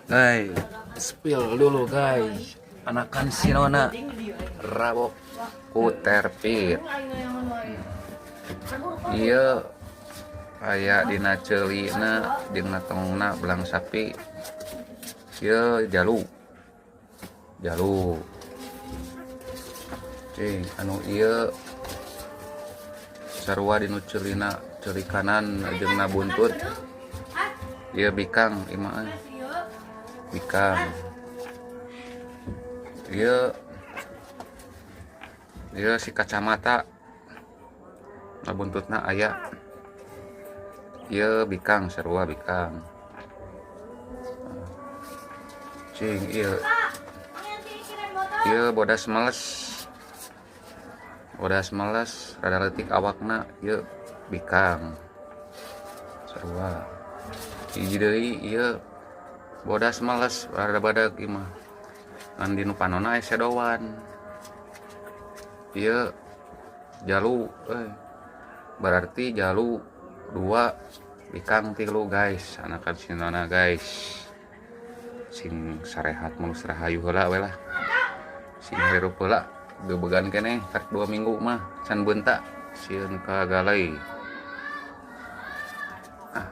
Guys, spill dulu guys. Anakan sinona rabok ku terpit. Iya, aya dina ceulina jeung tongna belang sapi. Ieu jalu. Jalu. Cing, anu ieu sarua dinu ceulina, ceuli kanan jeung na buntut. Ieu bikang ieu mah euy. Bikang. Ieu ieu si kacamata. Na buntutna aya. Ieu bikang sarua bikang. Cing ieu. Ieu bodas meles. Bodas meles rada leutik awakna ieu bikang. Sarua. Hiji deui ieu bodas meles rada badag ieu mah. Ngan dinu panona aya sedowan. Ieu jalu euy. Berarti jalu 2 bikang 3 guys, anakan sinona guys. Sing sarehat mulus rahayu heula we lah. Sing hirup heula gebegan keneh tak 2 minggu mah can beunta sieun ka galai. Ah.